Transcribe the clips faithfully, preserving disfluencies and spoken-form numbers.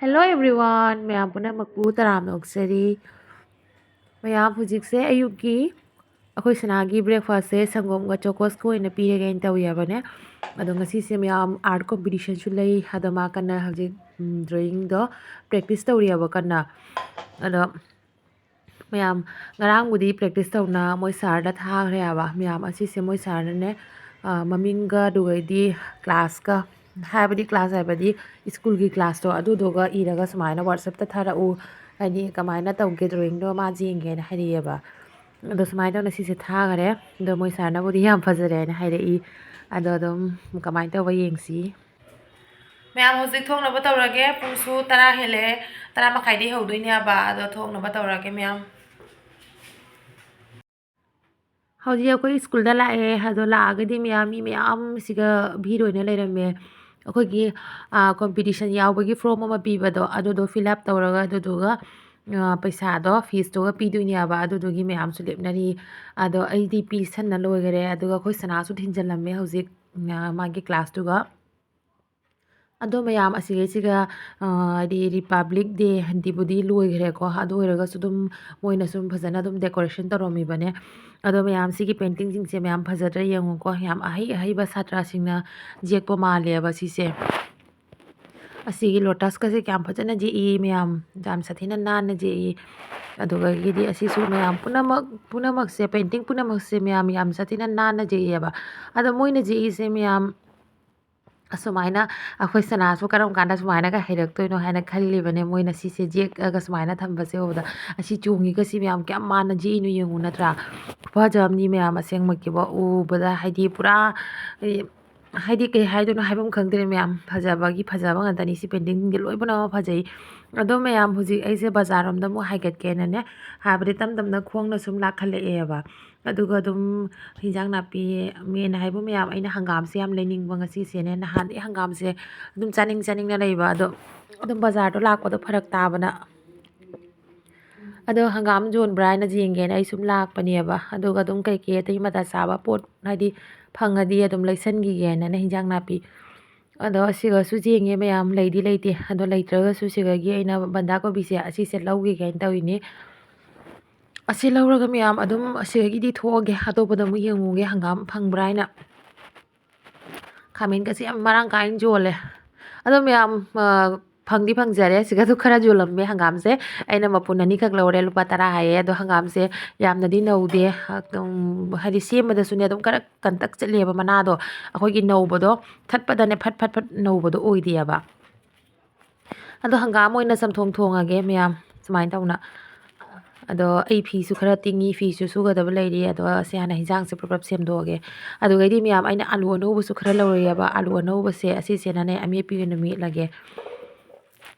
Hello everyone, ꯃꯌꯥꯝ ꯄꯨꯝꯅꯃꯛꯄꯨ ꯇꯔꯥꯝꯅ ꯑꯣꯛꯆꯔꯤ꯫ ꯃꯌꯥꯝ, ꯍꯧꯖꯤꯛꯁꯦ ꯑꯌꯨꯛꯀꯤ ꯑꯩꯈꯣꯏ ꯁꯅꯥꯒꯤ breakfastꯁꯦ ꯁꯪꯒꯣꯝꯒ ꯆꯣꯀꯣꯁꯀ ꯑꯣꯏꯅ ꯄꯤꯔꯒꯦꯅ ꯇꯧꯔꯤꯕꯅꯦ꯫ ꯑꯗꯣ ꯉꯁꯤꯁꯦ ꯃꯌꯥꯝ art competitionꯁꯨ ꯂꯩ꯫ ꯑꯗꯣ ꯃꯥ ꯀꯟꯅ ꯍꯧꯖꯤꯛ, ꯎꯝ, drawingꯗꯣ practice ꯇꯧꯔꯤꯑꯕ ꯀꯟꯅ꯫ ꯑꯗꯣ ꯃꯌꯥꯝ, ꯉꯔꯥꯡꯕꯨꯗꯤ practice ꯇꯧꯅ ꯃꯣꯏ sirꯗ ꯊꯥꯈ꯭ꯔꯦ ꯍꯥꯏꯕ꯫ ꯃꯌꯥꯝ, ꯑꯁꯤꯁꯦ ꯃꯣꯏ sirꯅꯅꯦ, ꯑ, ꯃꯃꯤꯡꯒ ꯑꯗꯨꯒꯩꯗꯤ classꯀ, ꯍꯥꯏꯕꯗꯤ class ꯍꯥꯏꯕꯗꯤ schoolꯒꯤ classꯇꯣ, ꯑꯗꯨꯗꯨꯒ ꯏꯔꯒ ꯁꯨꯃꯥꯏꯅ WhatsAppꯇ ꯊꯥꯔꯛꯎ, ꯍꯥꯏꯗꯤ ꯀꯃꯥꯏꯅ ꯇꯧꯒꯦ drawingꯗꯣ ꯃꯥ ꯌꯦꯡꯒꯦꯅ ꯍꯥꯏꯔꯛꯑꯦꯕ꯫ ꯑꯗꯣ ꯁꯨꯃꯥꯏꯅ ꯇꯧꯅ ꯁꯤꯁꯦ ꯊꯥꯈꯔꯦ꯫ ꯑꯗꯣ ꯃꯣꯏ sirꯅꯕꯨꯗꯤ ꯌꯥꯝ ꯐꯖꯔꯦꯅ ꯍꯥꯏꯔꯛꯏ꯫ ꯑꯗꯣ ꯑꯗꯨꯝ ꯀꯃꯥꯏꯅ ꯇꯧꯕ ꯌꯦꯡꯁꯤ꯫ ꯃꯌꯥꯝ, ꯍꯧꯖꯤꯛ ꯊꯣꯡꯅꯕ ꯇꯧꯔꯒꯦ꯫ ꯄꯨꯡꯁꯨ ꯇꯔꯥ ꯍꯦꯜꯂꯛꯑꯦ꯫ ꯇꯔꯥ ꯃꯈꯥꯏꯗꯩ ꯍꯧꯗꯣꯏꯅꯦꯕ꯫ ꯑꯗꯣ ꯊꯣꯡꯅꯕ ꯇꯧꯔꯒꯦ ꯃꯌꯥꯝ꯫ ꯍꯧꯖꯤꯛ ꯑꯩꯈꯣꯏ schoolꯗ ꯂꯥꯛꯑꯦ꯫ ꯑꯗꯣ ꯂꯥꯛꯑꯒꯗꯤ ꯃꯌꯥꯝ, ꯃꯤ ꯃꯌꯥꯝ ꯁꯤꯒ ꯚꯤꯔ ꯑꯣꯏꯅ ꯂꯩꯔꯝꯃꯦ꯫ ꯑꯩꯈꯣꯏꯒꯤ, ꯑ, competition ꯌꯥꯎꯕꯒꯤ form ꯑꯃ ꯄꯤꯕꯗꯣ, ꯑꯗꯨꯗꯣ fill up ꯇꯧꯔꯒ, ꯑꯗꯨꯗꯨꯒ, ꯑ, ꯄꯩꯁꯥꯗꯣ, feesꯇꯨꯒ ꯄꯤꯗꯣꯏꯅꯦꯕ꯫ ꯑꯗꯨꯗꯨꯒꯤ ꯃꯌꯥꯝꯁꯨ ꯂꯦꯞꯅꯔꯤ꯫ ꯑꯗꯣ ꯑꯩꯗꯤ ꯄꯤꯁꯟꯅ ꯂꯣꯏꯈꯔꯦ꯫ ꯑꯗꯨꯒ ꯑꯩꯈꯣꯏ ꯁꯅꯥꯁꯨ ꯊꯤꯟꯖꯜꯂꯝꯃꯦ ꯍꯧꯖꯤꯛ, ꯑ, ꯃꯥꯒꯤ classꯇꯨꯒ꯫ ꯑꯗꯣ ꯃꯌꯥꯝ, ꯑꯁꯤꯒꯩꯁꯤꯒ, ꯑ, ꯍꯥꯏꯗꯤ Republic Day ꯍꯥꯏꯗꯤꯕꯨꯗꯤ ꯂꯣꯏꯈ꯭ꯔꯦꯀꯣ꯫ ꯑꯗꯨ ꯑꯣꯏꯔꯒꯁꯨ ꯑꯗꯨꯝ ꯃꯣꯏꯅ ꯁꯨꯝ ꯐꯖꯅ ꯑꯗꯨꯝ decoration ꯇꯧꯔꯝꯃꯤꯕꯅꯦ꯫ ꯑꯗꯣ ꯃꯌꯥꯝ, ꯁꯤꯒꯤ paintingꯁꯤꯡꯁꯦ ꯃꯌꯥꯝ ꯐꯖꯗ꯭ꯔꯥ ꯌꯦꯡꯉꯨꯀꯣ꯫ ꯌꯥꯝ ꯑꯍꯩ ꯑꯍꯩꯕ ꯁꯥꯇ꯭ꯔꯁꯤꯡꯅ ꯌꯦꯛꯄ ꯃꯥꯜꯂꯦꯕ ꯁꯤꯁꯦ꯫ ꯑꯁꯤꯒꯤ lotusꯀꯁꯦ ꯀꯌꯥꯝ ꯐꯖꯅ ꯌꯦꯛꯏ ꯃꯌꯥꯝ, ꯌꯥꯝ ꯁꯥꯊꯤꯅ ꯅꯥꯟꯅ ꯌꯦꯛꯏ꯫ ꯑꯗꯨꯗꯒꯤꯗꯤ ꯑꯁꯤꯁꯨ ꯃꯌꯥꯝ ꯄꯨꯝꯅꯃꯛ, ꯄꯨꯝꯅꯃꯛꯁꯦ, painting ꯄꯨꯝꯅꯃꯛꯁꯦ ꯃꯌꯥꯝ ꯌꯥꯝ ꯁꯥꯊꯤꯅ ꯅꯥꯟꯅ ꯌꯦꯛꯑꯦꯕ꯫ ꯑꯗꯣ ꯃꯣꯏꯅ ꯌꯦꯛꯏꯁꯦ ꯃꯌꯥꯝ, ꯑꯁꯨꯃꯥꯏꯅ ꯑꯩꯈꯣꯏ ꯁꯅꯥꯁꯨ ꯀꯔꯝ ꯀꯥꯟꯗ ꯁꯨꯃꯥꯏꯅꯒ ꯍꯩꯔꯛꯇꯣꯏꯅꯣ ꯍꯥꯏꯅ ꯈꯜꯂꯤꯕꯅꯦ꯫ ꯃꯣꯏꯅ ꯁꯤꯁꯦ ꯌꯦꯛꯑꯒ ꯁꯨꯃꯥꯏꯅ ꯊꯝꯕꯁꯦ ꯎꯕꯗ, "ꯑꯁꯤ ꯆꯣꯡꯉꯤꯒ ꯁꯤ ꯃꯌꯥꯝ ꯀꯌꯥꯝ ꯃꯥꯟꯅ ꯌꯦꯛꯏꯅꯣ ꯌꯦꯡꯉꯨ ꯅꯠꯇ꯭ꯔꯥ?" ꯈꯨꯐꯖ ꯑꯃꯅꯤ ꯃꯌꯥꯝ, ꯑꯁꯦꯡꯕꯒꯤꯀꯣ ꯎꯕꯗ ꯍꯥꯏꯗꯤ ꯄꯨꯔꯥ, ꯍꯥꯏꯗꯤ ꯀꯩ ꯍꯥꯏꯗꯣꯏꯅꯣ ꯍꯥꯏꯐꯝ ꯈꯪꯗ꯭ꯔꯦ ꯃꯌꯥꯝ꯫ ꯐꯖꯕꯒꯤ ꯐꯖꯕ ꯉꯥꯛꯇꯅꯤ꯫ ꯁꯤ paintingꯁꯤꯡꯁꯦ ꯂꯣꯏꯅꯃꯛ ꯐꯖꯩ꯫ ꯑꯗꯣ ꯃꯌꯥꯝ, ꯍꯧꯖꯤꯛ ꯑꯩꯁꯦ ꯕꯖꯥꯔꯔꯣꯝꯗ ꯑꯃꯨꯛ ꯍꯥꯏꯒꯠꯀꯦꯅꯅꯦ ꯍꯥꯏꯕꯗꯤ ꯇꯞ ꯇꯞꯅ ꯈꯣꯡꯅ ꯁꯨꯝ ꯂꯥꯛꯈꯠꯂꯛꯑꯦꯕ꯫ ꯑꯗꯨꯒ ꯑꯗꯨꯝ ꯍꯤꯟꯖꯥꯡ ꯅꯥꯄꯤ, main ꯍꯥꯏꯕꯨ ꯃꯌꯥꯝ, ꯑꯩꯅ ꯍꯪꯒꯥꯝꯁꯦ ꯌꯥꯝ ꯂꯩꯅꯤꯡꯕ ꯉꯁꯤꯁꯦꯅꯦ꯫ ꯅꯍꯥꯟꯗꯩ ꯍꯪꯒꯥꯝꯁꯦ ꯑꯗꯨꯝ ꯆꯥꯅꯤꯡ ꯆꯥꯅꯤꯡꯅ ꯂꯩꯕ, ꯑꯗꯣ ꯑꯗꯨꯝ ꯕꯖꯥꯔꯗꯣ ꯂꯥꯛꯄꯗꯣ ꯐꯔꯛ ꯇꯥꯕꯅ꯫ ꯑꯗꯣ ꯍꯪꯒꯥꯝ ꯌꯣꯟꯕ꯭ꯔꯥ ꯍꯥꯏꯅ ꯌꯦꯡꯒꯦꯅ ꯑꯩ ꯁꯨꯝ ꯂꯥꯛꯄꯅꯦꯕ꯫ ꯑꯗꯨꯒ ꯑꯗꯨꯝ ꯀꯩꯀꯩ ꯑꯇꯩ ꯃꯇꯥ ꯆꯥꯕ ꯄꯣꯠ ꯍꯥꯏꯗꯤ ꯐꯪꯉꯗꯤ ꯑꯗꯨꯝ ꯂꯩꯁꯟꯈꯤꯒꯦꯅꯅꯦ ꯍꯤꯟꯖꯥꯡ ꯅꯥꯄꯤ꯫ ꯑꯗꯣ ꯑꯁꯤꯒꯁꯨ ꯌꯦꯡꯉꯦ ꯃꯌꯥꯝ, ꯂꯩꯗꯤ ꯂꯩꯇꯦ꯫ ꯑꯗꯣ ꯂꯩꯇ꯭ꯔꯒꯁꯨ ꯁꯤꯒꯒꯤ ꯑꯩꯅ ꯕꯟꯗꯥ ꯀꯣꯕꯤꯁꯦ ꯑꯁꯤꯁꯦ ꯂꯧꯒꯦ ꯀꯥꯏꯅ ꯇꯧꯔꯤꯅꯤ꯫ ꯑꯁꯤ ꯂꯧꯔꯒ ꯃꯌꯥꯝ ꯑꯗꯨꯝ ꯑꯁꯤꯗꯒꯤꯗꯤ ꯊꯣꯛꯑꯒꯦ, ꯑꯇꯣꯞꯄꯗ ꯑꯃꯨꯛ ꯌꯦꯡꯉꯨꯒꯦ ꯍꯪꯒꯥꯝ ꯐꯪꯕ꯭ꯔꯥ ꯍꯥꯏꯅ꯫ ꯈꯥꯃꯦꯟꯒꯁꯦ ꯌꯥꯝ ꯃꯔꯥꯡ ꯀꯥꯏꯅ ꯌꯣꯜꯂꯦ꯫ ꯑꯗꯣ ꯃꯌꯥꯝ, ꯑ, ꯐꯪꯗꯤ ꯐꯪꯖꯔꯦ꯫ ꯁꯤꯒꯁꯨ ꯈꯔ ꯌꯣꯜꯂꯝꯃꯦ ꯍꯪꯒꯥꯝꯁꯦ꯫ ꯑꯩꯅ ꯃꯄꯨꯟ ꯑꯅꯤꯈꯛ ꯂꯧꯔꯦ, ꯂꯨꯄꯥ ꯇꯔꯥ ꯍꯥꯏꯌꯦ꯫ ꯑꯗꯣ ꯍꯪꯒꯥꯝꯁꯦ ꯌꯥꯝꯅꯗꯤ ꯅꯧꯗꯦ꯫ ꯑꯗꯨꯝ ꯍꯥꯏꯗꯤ ꯁꯦꯝꯕꯗꯁꯨꯅꯦ ꯑꯗꯨꯝ ꯈꯔ ꯀꯟꯇꯛ ꯆꯠꯂꯦꯕ ꯃꯅꯥꯗꯣ꯫ ꯑꯩꯈꯣꯏꯒꯤ ꯅꯧꯕꯗꯣ ꯊꯠꯄꯗꯅꯦ ꯐꯠ ꯐꯠ ꯐꯠ ꯅꯧꯕꯗꯣ ꯑꯣꯏꯗꯦꯕ꯫ ꯑꯗꯣ ꯍꯪꯒꯥꯝ ꯑꯣꯏꯅ ꯆꯝꯊꯣꯡ ꯊꯣꯡꯉꯒꯦ ꯃꯌꯥꯝ, ꯁꯨꯃꯥꯏꯅ ꯇꯧꯅ꯫ ꯑꯗꯣ ꯑꯩ ꯐꯤꯁꯨ ꯈꯔ ꯇꯤꯡꯉꯤ, ꯐꯤꯁꯨ ꯁꯨꯒꯗꯕ ꯂꯩꯔꯤ꯫ ꯑꯗꯣ ꯑꯁꯤ ꯍꯥꯟꯅ ꯍꯤꯟꯖꯥꯡꯁꯦ ꯄ꯭ꯔꯞ ꯄ꯭ꯔꯞ ꯁꯦꯝꯗꯣꯛꯑꯒꯦ꯫ ꯑꯗꯨꯒꯩꯗꯤ ꯃꯌꯥꯝ, ꯑꯩꯅ ꯑꯥꯂꯨ ꯑꯅꯧꯕꯁꯨ ꯈꯔ ꯂꯧꯔꯛꯑꯦꯕ꯫ ꯑꯥꯂꯨ ꯑꯅꯧꯕꯁꯦ ꯑꯁꯤꯁꯤꯅꯅꯦ ꯑꯃꯦꯠꯄꯤ ꯑꯣꯏꯅ ꯃꯦꯠꯂꯒꯦ꯫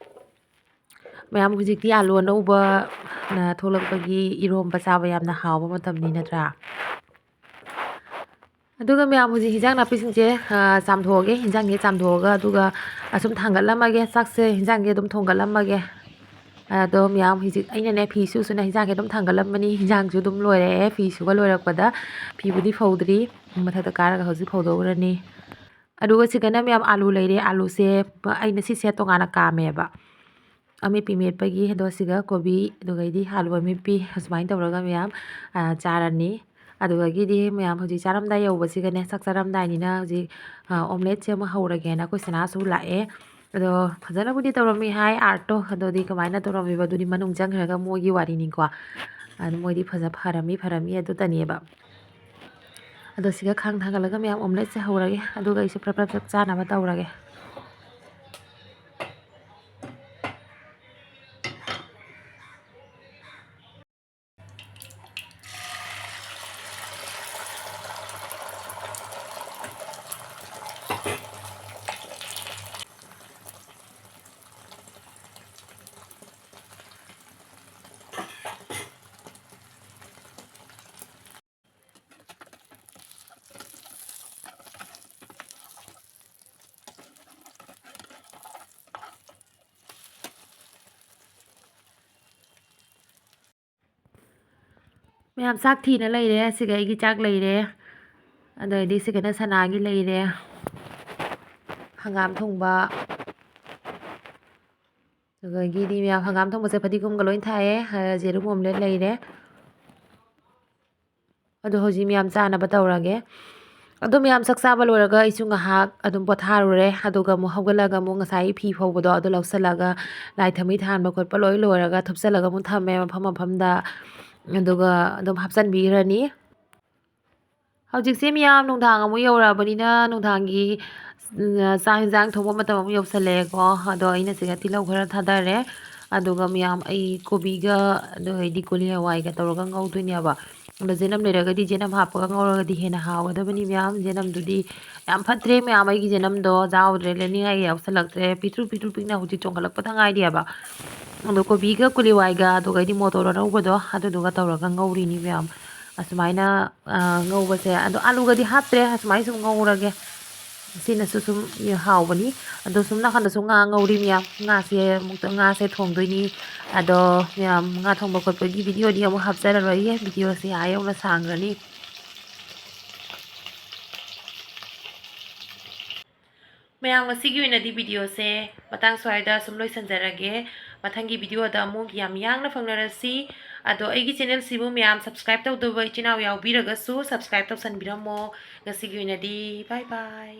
ꯃꯌꯥꯝ, ꯍꯧꯖꯤꯛꯇꯤ ꯑꯥꯂꯨ ꯑꯅꯧꯕ, ꯅ, ꯊꯣꯛꯂꯛꯄꯒꯤ ꯏꯔꯣꯝꯕ ꯆꯥꯕ ꯌꯥꯝꯅ ꯍꯥꯎꯕ ꯃꯇꯝꯅꯤ ꯅꯠꯇ꯭ꯔꯥ? ꯑꯗꯨꯒ ꯃꯌꯥꯝ, ꯍꯧꯖꯤꯛ ꯍꯤꯟꯖꯥꯡ ꯅꯥꯄꯤꯁꯤꯡꯁꯦ, ꯑ, ꯆꯥꯝꯊꯣꯛꯑꯒꯦ꯫ ꯍꯤꯟꯖꯥꯡꯁꯦ ꯆꯥꯝꯊꯣꯛꯑꯒ ꯑꯗꯨꯒ ꯑꯁꯨꯝ ꯊꯥꯡꯒꯠꯂꯝꯃꯒꯦ꯫ ꯆꯥꯛꯁꯦ, ꯍꯤꯟꯖꯥꯡꯁꯦ ꯑꯗꯨꯝ ꯊꯣꯡꯒꯠꯂꯝꯃꯒꯦ꯫ ꯑꯗꯣ ꯃꯌꯥꯝ, ꯍꯧꯖꯤꯛ ꯑꯩꯅꯅꯦ ꯐꯤ ꯁꯨ ꯁꯨꯅ ꯍꯤꯟꯖꯥꯡꯁꯦ ꯑꯗꯨꯝ ꯊꯥꯡꯒꯠꯂꯝꯃꯅꯤ꯫ ꯍꯤꯟꯖꯥꯡꯁꯨ ꯑꯗꯨꯝ ꯂꯣꯏꯔꯛꯑꯦ꯫ ꯐꯤ ꯁꯨꯕ ꯂꯣꯏꯔꯛꯄꯗ ꯐꯤꯕꯨꯗꯤ ꯐꯧꯗ꯭ꯔꯤ꯫ ꯃꯊꯛꯇ ꯀꯥꯔꯒ ꯍꯧꯖꯤꯛ ꯐꯧꯗꯣꯛꯎꯔꯅꯤ꯫ ꯑꯗꯨꯒ ꯁꯤꯗꯅ ꯃꯌꯥꯝ ꯑꯥꯂꯨ ꯂꯩꯔꯦ꯫ ꯑꯥꯂꯨꯁꯦ ꯑꯩꯅ ꯁꯤꯁꯦ ꯇꯣꯉꯥꯟꯅ ꯀꯥꯝꯃꯦꯕ꯫ ꯑꯃꯦꯠꯄꯤ ꯃꯦꯠꯄꯒꯤ꯫ ꯑꯗꯣ ꯁꯤꯒ ꯀꯣꯕꯤ, ꯑꯗꯨꯒꯩꯗꯤ ꯑꯥꯂꯨ ꯑꯃꯦꯠꯄꯤ, ꯑꯁꯨꯃꯥꯏꯅ ꯇꯧꯔꯒ ꯃꯌꯥꯝ, ꯑ, ꯆꯥꯔꯅꯤ꯫ ꯑꯗꯨꯗꯒꯤꯗꯤ ꯃꯌꯥꯝ ꯍꯧꯖꯤꯛ ꯆꯥꯔꯝꯗꯥꯏ ꯌꯧꯕꯁꯤꯒꯅꯦ, ꯆꯥꯛ ꯆꯥꯔꯝꯗꯥꯏꯅꯤꯅ ꯍꯧꯖꯤꯛ, ꯑ, omelette ꯁꯦ ꯑꯃ ꯍꯧꯔꯒꯦꯅ ꯑꯩꯈꯣꯏ ꯁꯅꯥꯁꯨ ꯂꯥꯛꯑꯦ꯫ ꯑꯗꯣ ꯐꯖꯅꯕꯨꯗꯤ ꯇꯧꯔꯝꯃꯤ ꯍꯥꯏ art ꯇꯣ, ꯑꯗꯨꯗꯤ ꯀꯃꯥꯏꯅ ꯇꯧꯔꯝꯃꯤꯕꯗꯨꯗꯤ ꯃꯅꯨꯡ ꯆꯪꯈ꯭ꯔꯒ ꯃꯣꯏꯒꯤ ꯋꯥꯔꯤꯅꯤꯀꯣ꯫ ꯑꯗꯨ ꯃꯣꯏꯗꯤ ꯐꯖ ꯐꯔꯝꯃꯤ, ꯐꯔꯝꯃꯤ ꯑꯗꯨꯇꯅꯦꯕ꯫ ꯑꯗꯣ ꯁꯤꯒ ꯈꯥꯡ ꯊꯥꯡꯒꯠꯂꯒ ꯃꯌꯥꯝ omelette ꯁꯦ ꯍꯧꯔꯒꯦ, ꯑꯗꯨꯒ ꯑꯩꯁꯨ ꯄ꯭ꯔꯞ ꯄ꯭ꯔꯞ ꯆꯥꯛ ꯆꯥꯅꯕ ꯇꯧꯔꯒꯦ꯫ ꯃꯌꯥꯝ, ꯆꯥꯛ ꯊꯤꯅ ꯂꯩꯔꯦ꯫ ꯁꯤꯒ ꯑꯩꯒꯤ ꯆꯥꯛ ꯂꯩꯔꯦ, ꯑꯗꯩꯗꯤ ꯁꯤꯒꯅ ꯁꯅꯥꯒꯤ ꯂꯩꯔꯦ꯫ ꯍꯪꯒꯥꯝ ꯊꯣꯡꯕ꯫ ꯑꯗꯨꯗꯒꯤꯗꯤ ꯃꯌꯥꯝ, ꯍꯪꯒꯥꯝ ꯊꯣꯡꯕꯁꯦ ꯐꯗꯤꯒꯣꯝꯒ ꯂꯣꯏ ꯊꯥꯛꯑꯦ꯫ ꯌꯦꯔꯨꯝ omelette ꯂꯩꯔꯦ꯫ ꯑꯗꯣ ꯍꯧꯖꯤꯛ ꯃꯌꯥꯝ ꯆꯥꯅꯕ ꯇꯧꯔꯒꯦ꯫ ꯑꯗꯣ ꯃꯌꯥꯝ ꯆꯥꯛ ꯆꯥꯕ ꯂꯣꯏꯔꯒ ꯑꯩꯁꯨ ꯉꯥꯏꯍꯥꯛ ꯑꯗꯨꯝ ꯄꯣꯊꯥꯔꯨꯔꯦ꯫ ꯑꯗꯨꯒ ꯑꯃꯨꯛ ꯍꯧꯒꯠꯂꯒ ꯑꯃꯨꯛ ꯉꯁꯥꯏ ꯐꯤ ꯐꯧꯕꯗꯣ ꯑꯗꯨ ꯂꯧꯁꯤꯜꯂꯒ, ꯂꯥꯏ ꯊꯥꯎꯃꯩ ꯊꯥꯟꯕ ꯈꯣꯠꯄ ꯂꯣꯏ ꯂꯣꯏꯔꯒ ꯊꯨꯞꯆꯜꯂꯒ ꯑꯃꯨꯛ ꯊꯝꯃꯦ ꯃꯐꯝ ꯃꯐꯝꯗ꯫ ꯑꯗꯨꯒ ꯑꯗꯨꯝ ꯍꯥꯞꯆꯤꯟꯕꯤꯈ꯭ꯔꯅꯤ꯫ ꯍꯧꯖꯤꯛꯁꯦ ꯃꯌꯥꯝ ꯅꯨꯡꯗꯥꯡ ꯑꯃꯨꯛ ꯌꯧꯔꯛꯑꯕꯅꯤꯅ ꯅꯨꯡꯗꯥꯡꯒꯤ, ꯎꯝ, ꯆꯥꯛ ꯍꯦꯟꯖꯥꯡ ꯊꯣꯡꯕ ꯃꯇꯝ ꯑꯃꯨꯛ ꯌꯧꯁꯜꯂꯛꯑꯦꯀꯣ꯫ ꯑꯗꯣ ꯑꯩꯅ ꯁꯤꯗ ꯇꯤꯜꯍꯧ ꯈꯔ ꯊꯥꯗꯔꯦ꯫ ꯑꯗꯨꯒ ꯃꯌꯥꯝ ꯑꯩ ꯀꯣꯕꯤꯒ, ꯑꯗꯨꯗꯩꯗꯤ ꯀꯣꯂꯤ ꯍꯋꯥꯏꯒ ꯇꯧꯔꯒ ꯉꯧꯗꯣꯏꯅꯦꯕ꯫ ꯑꯗꯣ ꯖꯦꯅꯝ ꯂꯩꯔꯒꯗꯤ ꯖꯦꯅꯝ ꯍꯥꯞꯄꯒ ꯉꯧꯔꯒꯗꯤ ꯍꯦꯟꯅ ꯍꯥꯎꯒꯗꯕꯅꯤ ꯃꯌꯥꯝ꯫ ꯖꯦꯅꯝꯗꯨꯗꯤ ꯌꯥꯝ ꯐꯠꯇ꯭ꯔꯦ ꯃꯌꯥꯝ, ꯑꯩꯒꯤ ꯖꯦꯅꯝꯗꯣ ꯌꯥꯎꯗ꯭ꯔꯦ, ꯂꯩꯅꯤꯡꯉꯥꯏꯒ ꯌꯥꯎꯁꯜꯂꯛꯇ꯭ꯔꯦ꯫ ꯄꯤꯛꯇ꯭ꯔꯨ ꯄꯤꯛꯇ꯭ꯔꯨ ꯄꯤꯛꯅ ꯍꯧꯖꯤꯛ ꯆꯣꯡꯈꯠꯂꯛꯄꯗ ꯉꯥꯏꯔꯤꯑꯕ꯫ ꯑꯗꯣ ꯀꯣꯕꯤꯒ ꯀꯣꯂꯤ ꯍꯋꯥꯏꯒ ꯑꯗꯨꯒꯩꯗꯤ ꯃꯣꯇꯣꯔ ꯑꯅꯧꯕꯗꯣ ꯑꯗꯨꯗꯨꯒ ꯇꯧꯔꯒ ꯉꯧꯔꯤꯅꯤ ꯃꯌꯥꯝ꯫ ꯑꯁꯨꯃꯥꯏꯅ, ꯑ, ꯉꯧꯕꯁꯦ꯫ ꯑꯗꯣ ꯑꯂꯨꯒꯗꯤ ꯍꯥꯞꯇ꯭ꯔꯦ, ꯑꯁꯨꯃꯥꯏꯅ ꯁꯨꯝ ꯉꯧꯔꯒꯦ꯫ ꯁꯤꯅꯁꯨ ꯁꯨꯝ ꯍꯥꯎꯕꯅꯤ꯫ ꯑꯗꯣ ꯁꯨꯝ ꯅꯥꯀꯟꯗꯁꯨ ꯉꯥ ꯉꯧꯔꯤ ꯃꯌꯥꯝ꯫ ꯉꯥꯁꯦ ꯑꯃꯨꯛꯇ, ꯉꯥꯁꯦ ꯊꯣꯡꯗꯣꯏꯅꯤ꯫ ꯑꯗꯣ ꯃꯌꯥꯝ ꯉꯥ ꯊꯣꯡꯕ ꯈꯣꯠꯄꯒꯤ videoꯗꯤ ꯑꯃꯨꯛ ꯍꯥꯞꯆꯔꯔꯣꯏꯒꯦ꯫ Videoꯁꯦ ꯑꯥ ꯌꯧꯅ ꯁꯥꯡꯈ꯭ꯔꯅꯤ꯫ ꯃꯌꯥꯝ, ꯉꯁꯤꯒꯤ ꯑꯣꯏꯅꯗꯤ videoꯁꯦ ꯃꯇꯥꯡ ꯁ꯭ꯋꯥꯏꯗ ꯁꯨꯝ ꯂꯣꯏꯁꯤꯟꯖꯔꯒꯦ꯫ ꯃꯊꯪꯒꯤ videoꯗ ꯑꯃꯨꯛ ꯌꯥꯝ ꯌꯥꯡꯅ ꯐꯪꯅꯔꯁꯤ꯫ ꯑꯗꯣ ꯑꯩꯒꯤ channelꯁꯤꯕꯨ ꯃꯌꯥꯝ subscribe ꯇꯧꯗꯕ ꯏꯆꯤꯟ ꯏꯅꯥꯎ ꯌꯥꯎꯕꯤꯔꯒꯁꯨ subscribe ꯇꯧꯁꯟꯕꯤꯔꯝꯃꯣ꯫ ꯉꯁꯤꯒꯤ ꯑꯣꯏꯅꯗꯤ bye bye꯫